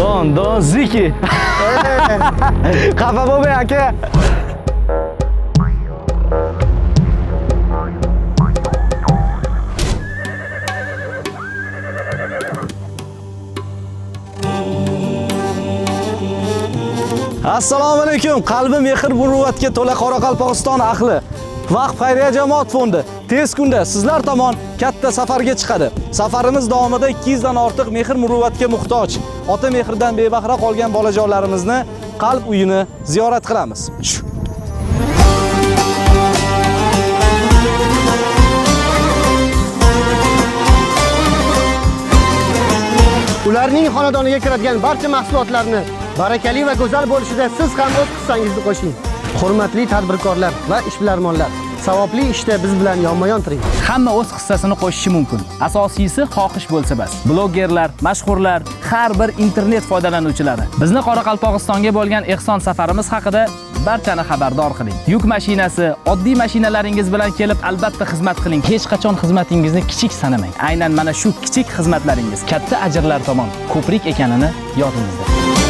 Don Don Ziki. Xafa bo'lmang, aka. Assalomu alaykum. Qalbi mehr muruvvatga to'la Qoraqalpog'iston ahli. Vaqf xayriya jamoat fondi tez kunda sizlar tomon katta safarga chiqadi. Safarimiz davomida 200 dan ortiq mehr muruvvatga muhtoj, ota mehridan bebahra qolgan bolajonlarimizni qalb uyini ziyorat qilamiz. Ularning xonadoniga kiradigan barcha mahsulotlarni barakali va go'zal bo'lishida siz ham o'z hissangizni qo'shing. Hurmatli tadbirkorlar va ishbilarmonlar, savobli ishda biz bilan yonma-yon turing. Hamma o'z hissasini qo'shishi mumkin. Asosiysi xohish bo'lsa bas. Blogerlar, mashhurlar, har bir internet foydalanuvchilari bizni Qoraqalpog'istonga bo'lgan ehson safarimiz haqida barchani xabardor qiling. Yuk mashinasi, oddiy mashinalaringiz bilan kelib albatta xizmat qiling. Hech qachon xizmatingizni kichik sanamang. Aynan mana shu kichik xizmatlaringiz katta ajrlar tomon ko'prik ekanini yodingizda.